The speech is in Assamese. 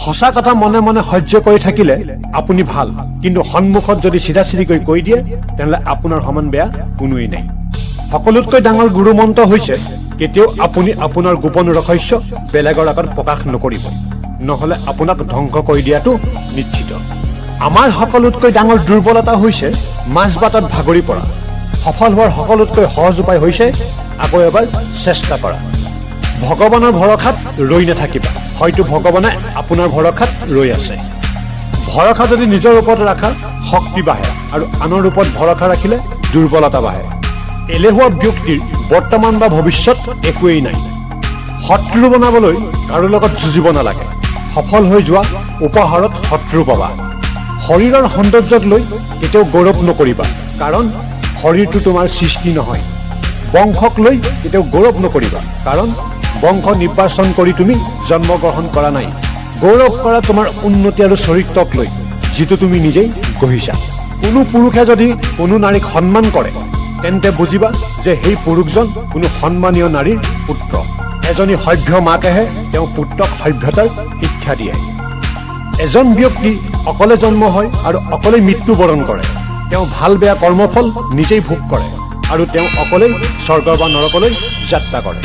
সঁচা কথা মনে মনে সহ্য কৰি থাকিলে আপুনি ভাল, কিন্তু সন্মুখত যদি চিধা চিধিকৈ কৈ দিয়ে, তেনেহ'লে আপোনাৰ সমান বেয়া কোনোৱেই নাই। সকলোতকৈ ডাঙৰ গুৰু মন্ত্ৰ হৈছে, কেতিয়াও আপুনি আপোনাৰ গোপন ৰহস্য বেলেগৰ আগত প্ৰকাশ নকৰিব, নহ'লে আপোনাক ধ্বংস কৰি দিয়াটো নিশ্চিত। আমাৰ সকলোতকৈ ডাঙৰ দুৰ্বলতা হৈছে মাজবাটত ভাগৰি পৰা। সফল হোৱাৰ সকলোতকৈ সহজ উপায় হৈছে আকৌ এবাৰ চেষ্টা কৰা। ভগৱানৰ ভৰসাত ৰৈ নাথাকিবা, হয়তো ভগৱানে আপোনাৰ ভৰসাত ৰৈ আছে। ভৰসা যদি নিজৰ ওপৰত ৰাখা, শক্তি বাঢ়ে আৰু আনৰ ওপৰত ভৰসা ৰাখিলে দুৰ্বলতা বাঢ়ে। এলেহুৱা ব্যক্তিৰ বৰ্তমান বা ভৱিষ্যত একোৱেই নাই। শত্ৰু বনাবলৈ কাৰো লগত যুঁজিব নালাগে। সফল হৈ যোৱা, উপহাৰত শত্ৰু পাবা। শৰীৰৰ সৌন্দৰ্যক লৈ কেতিয়াও গৌৰৱ নকৰিবা, কাৰণ শৰীৰটো তোমাৰ সৃষ্টি নহয়। বংশক লৈ কেতিয়াও গৌৰৱ নকৰিবা, কাৰণ বংশ নিৰ্বাচন কৰি তুমি জন্মগ্ৰহণ কৰা নাই। গৌৰৱ কৰা তোমাৰ উন্নতি আৰু চৰিত্ৰক লৈ, যিটো তুমি নিজেই গঢ়িছা। কোনো পুৰুষে যদি কোনো নাৰীক সন্মান কৰে, তেন্তে বুজিবা যে সেই পুৰুষজন কোনো সন্মানীয় নাৰীৰ পুত্ৰ। এজনী সভ্য মাকেহে তেওঁ পুত্ৰক সভ্যতাৰ শিক্ষা দিয়ে। এজন ব্যক্তি অকলে জন্ম হয় আৰু অকলে মৃত্যুবৰণ কৰে। তেওঁ ভাল বেয়া কৰ্মফল নিজেই ভোগ কৰে আৰু তেওঁ অকলেই স্বৰ্গ বা নৰকলৈ যাত্ৰা কৰে।